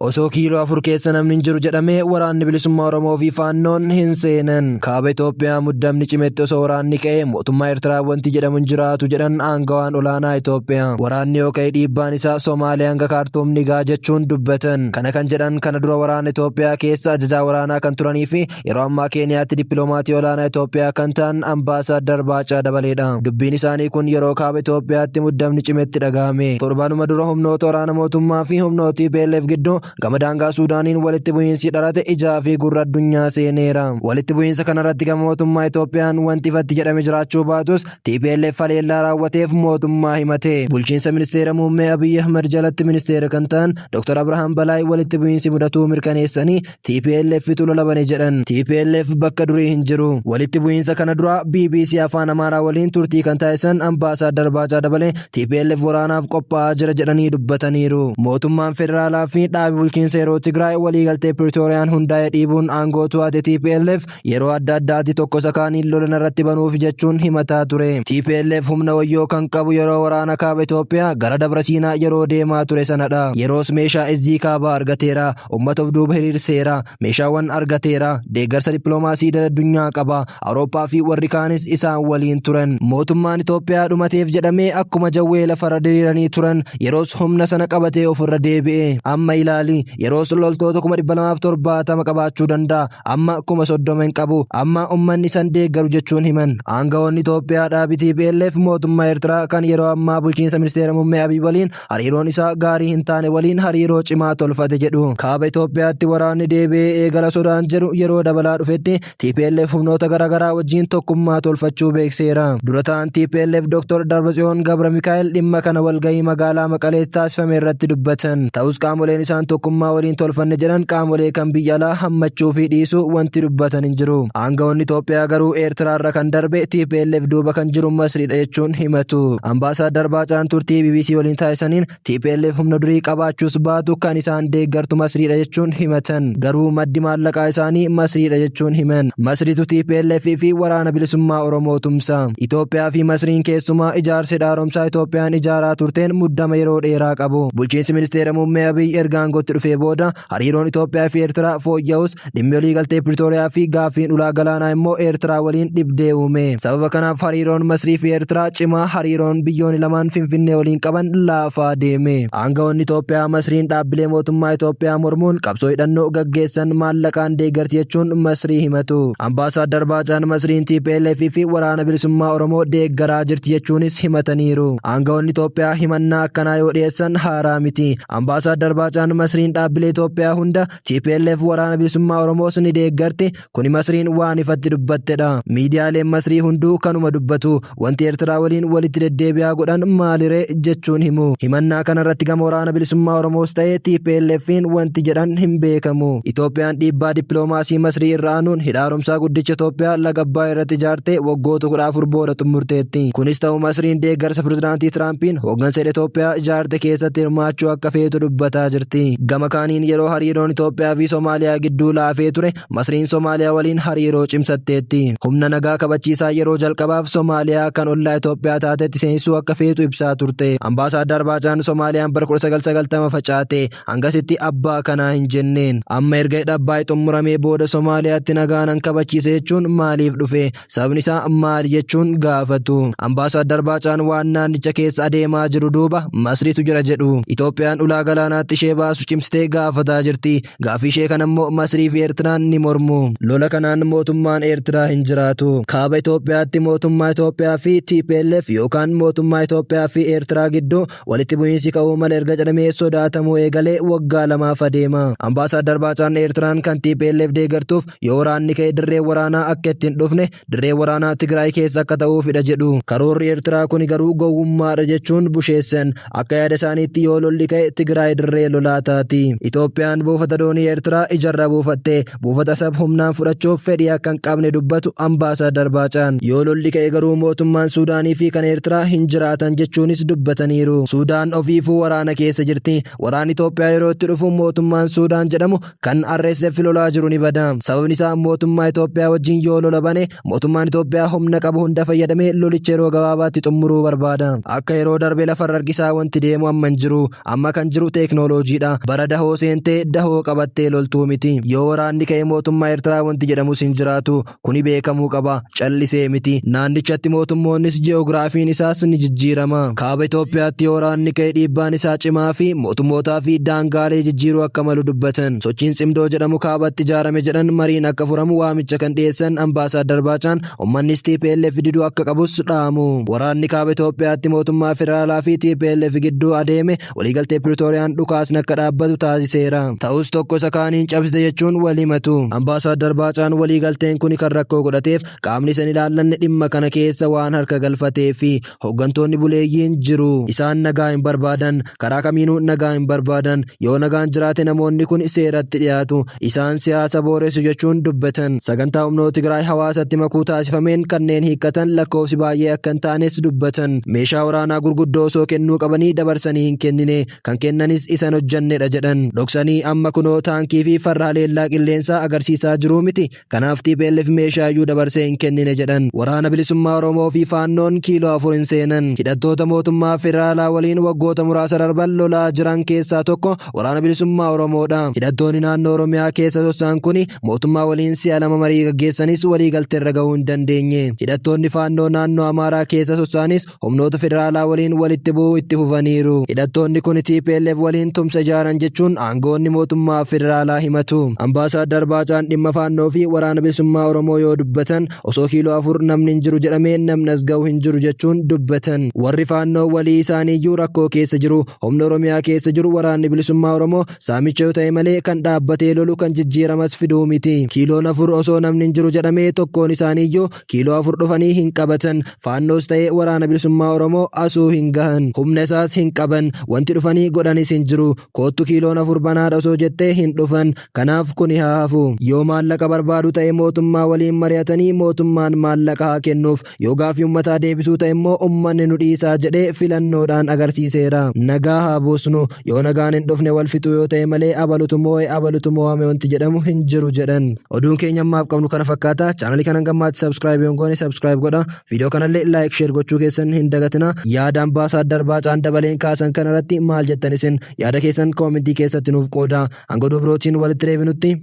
Osoo kiiloo 4 keessa namni hin jiru jedhamee Waraanni Bilisummaa Oromoo fi Faannoon hin seenan. Kaaba Itoophiyaa muddamni cimetti osoo waraanni ka'ee mootummaa Eertiraa wanti jedhamu hin jiraatu jedhan aangawaan olaanaa Itoophiyaa. Waraanni yoo ka'e dhiibbaan isaa Somaaliyaa hanga Kaartuum ni ga'a jechuun dubbatan. Kana kan jedhan kana dura waraana Itoophiyaa keessa ajajaa waraanaa kan turanii fi yeroo ammaa Keeniyaatti dippiloomatii olaanaa Itoophiyaa kan ta'an Ambaasaaddar Baacaa Dabaleedha. Dubbiin isaanii kun yeroo kaaba Itoophiyaatti muddamni cimetti dhagahame. Torbanuma dura humnoota waraana mootummaa fi humnoota TPLF gidduu gama daangaa Suudaaniin walitti bu'iinsi dhalate ijaa fi gurra addunyaa seeneera. Walitti bu'iinsa kanarratti gama mootummaa Itoophiyaan wanti ifatti jedhame jiraachuu baatus TPLF haleellaa raawwateef mootummaa himate. Bulchiinsa ministeera muummee Abiy Ahmed jalatti ministeera kan ta'an Dr. Abrahaam Balaay walitti bu'iinsi mudatuu mirkaneessanii TPLF tu lola bane jedhan. TPLF bakka durii hin jiru. Walitti bu'iinsa kana dura BBC Afaan Amaaraa waliin turtii kan taasisan Ambaasaaddar Baacaa Dabalee TPLF waraanaaf qophaa'aa jira jedhanii dubbataniiru. Mootummaan federaalaa fi dhaabi bulchiinsa yeroo Tigraay waliigaltee Piriitooriyaan hundaa'e dhiibuun aangoo to'ate TPLF yeroo adda addaatti tokko isa kaaniin lola narratti banuuf jechuun himataa ture. TPLF humna wayyoo kan qabu yeroo waraana kaaba Itoophiyaa gara Dabra Siinaa yeroo deemaa ture sanadha. Yeroos meeshaa izzii kaabaa argateera. Uummata of duuba hiriirseera. Meeshaawwan argateera. Deeggarsa dippiloomaasii idil addunyaa qaba. Awurooppaa fi warri kaanis isaan waliin turan. Mootummaan Itoophiyaa dhumateef jedhamee akkuma jawwee lafarra diriiranii turan. Yeroos humna sana qabatee ofirra deebi'e. Amma ilaali. Yeroos loltoota 270,000 qabaachuu danda'a. Amma 30,000 hin qabu. Amma ummanni isan deeggaru jechuun himan. Aangawoonni Itoophiyaa dhaabi TPLF mootummaa Eertiraa kan yeroo ammaa bulchiinsa ministeera muummee Abiy waliin hariiroon isaa gaarii hin taane waliin hariiroo cimaa tolfate jedhu. Kaaba Itoophiyaatti waraanni deebi'ee eegala sodaan jedhu yeroo dabalaa dhufetti TPLF humnoota garaagaraa wajjin tokkummaa tolfachuu beekseera. Dura ta'an TPLF Dr. Darbatsiyoon Gabra Mikaa'el dhimma kana walgahii magaalaa Maqaleetti taasifame irratti dubbatan. Ta'us qaamoleen isaan tokkummaa waliin tolfanne jedhan qaamolee kan biyya alaa hammachuu fi dhiisuu wanti dubbatan hin jiru. Aangawoonni Itoophiyaa garuu Eertiraarra kan darbe TPLF duuba kan jiru Masriidha jechuun himatu. Ambaasaaddar Baacaan turtii BBC waliin taasisaniin TPLF humna durii qabaachuus baatu kan isaan deeggartu Masriidha jechuun himatan. Garuu maddi maallaqaa isaanii Masriidha jechuun himan. Masriitu TPLF fi waraana bilisummaa Oromoo tumsa. Itoophiyaa fi Masriin keessumaa ijaarsi haaromsaa Itoophiyaan ijaaraa turteen muddama yeroo dheeraa qabu. Bulchiinsi ministeera muummee Abiy erga aangootti dhufee booda hariiroon Itoophiyaa fi Eertiraa fooyya'us dhimmi waliigaltee Piriitooriyaa fi gaaffiin ulaa galaanaa immoo Eertiraa waliin dhibdee uume. Sababa kanaaf hariiroon Masrii fi Eertiraa cimaa hariiroon biyyoonni lamaan Finfinnee waliin qaban laafaa deeme. Aangawoonni Itoophiyaa Masriin dhaabbilee mootummaa Itoophiyaa mormuun qabsoo hidhannoo gaggeessan maallaqaan deeggarti jechuun Masrii himatu. Ambaasaaddar Baacaan Masriin TPLF fi Waraana Bilisummaa Oromoo deeggaraa jirti jechuunis himataniiru. Aangawoonni Itoophiyaa himannaa akkanaa yoo dhiyeessan haaraa miti. Ambaasaaddar Baacaan Masriin dhaabbilee Itoophiyaa hunda TPLF Waraana Bilisummaa Oromoos ni deeggarti. Kuni Masriin waan ifatti dubbattedha. Miidiyaaleen Masrii hunduu kanuma dubbatu. Wanti Eertiraa waliin walitti deddeebi'aa godhan maaliree jechuun himu. Himannaa kanarratti gama Waraana Bilisummaa Oromoos ta'e TPLF'n wanti jedhan hin beekamu. Itoophiyaan dhiibbaa dippiloomaasii Masrii irra aanuun hidha haaromsaa guddicha Itoophiyaa laga Abbaay irratti ijaarte waggoota 14 booda xumurteetti. Kunis ta'u Masriin deeggarsa Pirezidaantii Tiraampiin hooggansa hidha Itoophiyaa ijaarte keessatti hirmaachuu akka feetu dubbataa jirti. Gama kaaniin yeroo hariiroon Itoophiyaa fi Somaaliyaa gidduu laafee ture Masriin Somaaliyaa waliin hariiroo cimsatteetti. Humna nagaa kabachiisaa yeroo jalqabaaf Somaaliyaa kan ollaa Itoophiyaa taatetti seensisuu akka feetu ibsaa turte. Ambaasaaddar Baacaan Somaaliyaan bara 1990 facaate hangasitti abbaa kanaa hin jenneen. Amma erga hidha Abbaay xumuramee booda Somaaliyaatti nagaa nan kabachiisa jechuun maaliif dhufe? Sababni isaa maali jechuun gaafatu. Ambaasaaddar Baacaan waan naannicha keessa adeemaa jiru duuba Masriitu jira jedhu. Itoophiyaan ulaa galaanaatti ishee baasu cimsitee gaafataa jirti. Gaaffii ishee kana immoo Masrii fi Eertiraan ni mormu. Lola kanaan mootummaan Eertiraa hin jiraatu. Kaaba Itoophiyaatti mootummaa Itoophiyaa fi TPLF yookaan mootummaa Itoophiyaa fi Eertiraa gidduu walitti bu'iinsi ka'uu mala erga jedhamee sodaatamuu eegalee waggaa lamaaf adeema. Ambaasaaddar Baacaan Eertiraan kan TPLF deeggartuuf yoo waraanni ka'e dirreen waraanaa akka itti hin dhufne dirree waraanaa Tigraay keessa akka ta'uufidha jedhu. Karoorri Eertiraa kuni garuu gowwummaadha jechuun busheessan. Akka yaada isaaniitti yoo lolli ka'e Tigraay dirree lolaa taati. Itoophiyaan buufata doonii Eertiraa ijarra buufatte buufata Asab humnaan fudhachuuf fedhii akka hin qabne dubbatu Ambaasaaddar Baacaan. Yoo lolli ka'e garuu mootummaan Suudaanii fi kan Eertiraa hin jiraatan jechuunis dubbataniiru. Suudaan ofiifuu waraana keessa jirti. Waraanni Itoophiyaa yeroo itti dhufu mootummaan Suudaan jedhamu kan RSF lolaa jiru ni bada. Sababni isaa mootummaa Itoophiyaa wajjin yoo lola bane mootummaan Itoophiyaa humna qabu hunda fayyadamee lolicha yeroo gabaabaatti xumuruu barbaada. Akka yeroo darbe lafarra harkisaa wanti deemu amma hin jiru. Amma kan jiru teeknooloojiidha. Bara dahoo seentee dahoo qabattee loltuu miti. Yoo waraanni ka'e mootummaa Eertiraa wanti jedhamus hin jiraatu. Kuni beekamuu qaba. Callisee miti. Naannichatti mootummoonnis ji'oogiraafiin isaas ni jijjiirama. Kaaba Itoophiyaatti yoo waraanni ka'e dhiibbaan isaa cimaa fi mootummootaa fi daangaalee jijjiiruu akka malu dubbatan. Sochiin Tsimdoo jedhamu kaabatti ijaarame jedhan mariin akka furamu waamicha kan dhiyeessan Ambaasaaddar Baacaan uummannis TPLF diduu akka qabus dhaamu. Waraanni kaaba Itoophiyaatti mootummaa federaalaa fi TPLF gidduu adeeme waliigaltee Piriitooriyaan dhukaasni akka dhaabbatu taasiseera. Ta'us tokko isa kaaniin cabsite jechuun wal himatu. Ambaasaaddar Baacaan waliigalteen kun kan rakkoo godhateef qaamni isan ilaallanne dhimma kana keessa waan harka galfatee fi hooggantoonni buleeyyiin jiru. Isaan nagaa hin barbaadan. Karaa kamiinuu nagaa hin barbaadan. Yoo nagaan jiraate namoonni kun seeratti dhiyaatu. Isaan siyaasa booressu jechuun dubbatan. Sagantaa humnoota Tigraay hawaasatti makuu taasifameen kanneen hiikkatan lakkoofsi baay'ee akka hin taanes dubbatan. Meeshaa waraanaa gurguddoo osoo kennuu qabanii dabarsanii hin kennine. Kan kennanis isan hojjannedha jedhan. Dhoksanii amma kunoo taankii fi farra haleellaa qilleensaa agarsiisaa jiruu miti. Kanaaf TPLF meeshaa iyyuu dabarsee hin kennine jedhan. Waraana bilisummaa Oromoo fi Faannoon kiiloo 4 hin seenan. Hidhattoota mootummaa federaalaa waliin waggoota muraasa darban lolaa jiran keessaa tokko waraana bilisummaa Oromoodha. Hidhattoonni naannoo Oromiyaa keessa sossa'an kuni mootummaa waliin si'a lama marii gaggeessanis waliigalteerra gahuu hin dandeenye. Hidhattoonni Faannoo naannoo Amaaraa keessa sossa'anis humnoota federaalaa waliin walitti bu'uu itti fufaniiru. Hidhattoonni kun TPLF waliin tumsa ijaaran jechuun aangoonni mootummaa federaalaa himatu. Ambaasaaddar Baacaan dhimma Faannoo fi waraana bilisummaa Oromoo yoo dubbatan osoo kiiloo 4 namni hin jiru jedhamee namni as ga'u hin jiru jechuun dubbatan. Warri Faannoo walii isaaniiyyuu rakkoo keessa jiru. Humna Oromiyaa keessa jiru waraanni bilisummaa Oromoo saamicha yoo ta'e malee kan dhaabbatee lolu kan jijjiiramas fiduu miti. Kiiloon 4 osoo namni hin jiru jedhamee tokkoon isaaniiyyuu kiiloo 4 dhufanii hin qabatan. Faannoos ta'ee waraana bilisummaa Oromoo asuu hin gahan. Humna isaas hin qaban. Wanti dhufanii godhanis hin jiru. Koottu kiiloon 4 banaadha osoo jettee hin dhufan. Kanaaf kuni haa hafu. Yoo maallaqa barbaadu ta'e mootummaa waliin mari'atanii mootummaan maallaqa haa kennuuf. Yoo gaaffii uummataa deebisuu ta'e immoo uummanni nu dhiisaa jedhee filannoodhaan agarsiiseera. Nagaa haa buusnu. Yoo nagaan hin dhufne wal fixuu yoo ta'e malee abalutu moo'e abalutu moo'ame wanti jedhamu hin jiru jedhan. Oduun keenya ammaaf qabnu kana fakkaata. Chaanalii kanan gammaatti subscribe yoo goone subscribe godha. Viidiyoo kanallee like share gochuu keessan hin dagatina. Yaada Ambaasaaddar Baacaan dabaleen kaasan kanarratti maal jettan isin? Yaada keessan koomentii keessatti nuuf qooda. Hanga oduu birootiin walitti deebinutti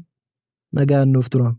nagaan nuuf tura.